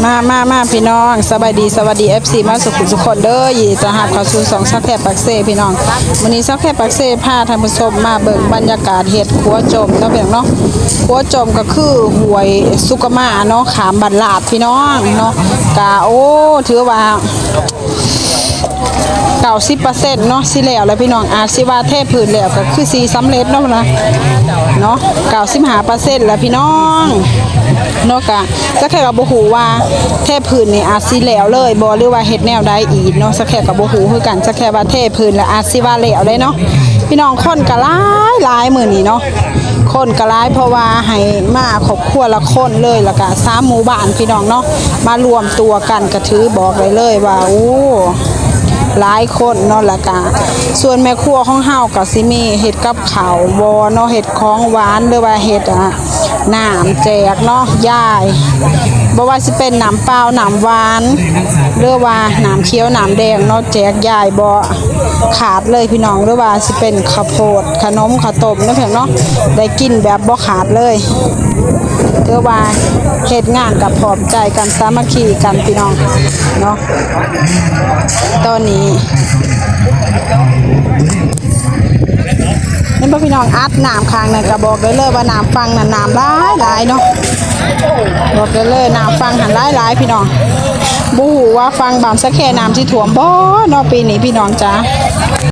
ມາ ມາ ມາ ພີ່ນ້ອງ ສະບາຍດີ ສະຫວັດດີ ເອັຟຊີ ມາສູ່ທຸກຄົນເດີ. ຍິນດີຕ້ອນຮັບເຂົ້າສູ່ຊ່ອງສາວແຄປາກເຊ ພີ່ນ້ອງ. ມື້ນີ້ສາວແຄປາກເຊພາທ່ານຜູ້ຊົມມາເບິ່ງບັນຍາກາດເຮັດຂົວຈົ່ມເນາະ ພີ່ນ້ອງເນາະ. ຂົວຈົ່ມກໍຄືຫ້ວຍສຸກະມາເນາະ ຂ້າມບ້ານລາດ ພີ່ນ້ອງເນາະ. ກະ ໂອ້ ຖືວ່າ ເກົ້າສິບເປີເຊັນເນາະ ຊິແລ້ວແລ້ວພີ່ນ້ອງ. ອາດຊິວ່າເທພື້ນແລ້ວກໍຄືຊິສຳເລັດເນາະ ເນາະ ເກົ້າສິບຫ້າເປີເຊັນແລ້ວພີ່ນ້ອງເນາະ. ກະ ສາວແຄກໍບໍ່ຮູ້ວ່າເທພື້ນນີ້ອາດຊິແລ້ວເລີຍບໍ່ ຫຼືວ່າເຮັດແນວໃດອີກເນາະ ສາວແຄກໍບໍ່ຮູ້ຄືກັນ. ສາວແຄວ່າເທພື້ນແລ້ວອາດຊິວ່າແລ້ວເດ້ເນາະ ພີ່ນ້ອງ. ຄົນກໍຫຼາຍໆ ມື້ນີ້ເນາະ ຄົນກໍຫຼາຍ ເພາະວ່າໃຫ້ມາຄອບຄົວລະຄົນເລີຍ ແລ້ວກະສາມໝູ່ບ້ານ ພີ່ນ້ອງເນາະ ມາລວມຕົວກັນ ກະຖືບອກໄດ້ເລີຍວ່າ ໂອ້ ຫຼາຍຄົນເນາະ. ແລ້ວກະສ່ວນແມ່ຄົວຂອງເຮົາກະຊິມີເຮັດກັບເຂົ້າບໍ່ເນາະ ເຮັດຂອງຫວານ ຫຼືວ່າເຮັດ ອາ ນ້ຳແຈກເນາະ ຢາຍ ບໍ່ວ່າຊິເປັນນ້ຳເປົ່າ ນ້ຳຫວານ ຫຼືວ່ານ້ຳຂຽວ ນ້ຳແດງເນາະ ແຈກຢາຍບໍ່ຂາດເລີຍ ພີ່ນ້ອງ. ຫຼືວ່າຊິເປັນເຂົ້າໂພດ ຂະໜົມ ເຂົ້າຕົ້ມເນາະ ພີ່ນ້ອງເນາະ ໄດ້ກິນແບບບໍ່ຂາດເລີຍ. ຖືວ່າເຮັດງານກັບພ້ອມໃຈກັນ ສາມັກຄີກັນ ພີ່ນ້ອງເນາະ. ຕອນນີ້ ເຫັນບໍ່ພີ່ນ້ອງ ອັດນ້ຳຂ້າງນັ້ນ ກະບອກໄດ້ເລີຍວ່ານ້ຳຝັ່ງນັ້ນນ້ຳຫຼາຍໆເນາະ ບອກໄດ້ເລີຍ ນ້ຳຝັ່ງຫັ້ນຫຼາຍໆ ພີ່ນ້ອງ. ບໍ່ຮູ້ວ່າຝັ່ງບ້ານສາແຄນ້ຳຊິຖ້ວມບໍ່ເນາະ ປີນີ້ ພີ່ນ້ອງຈ໋າ.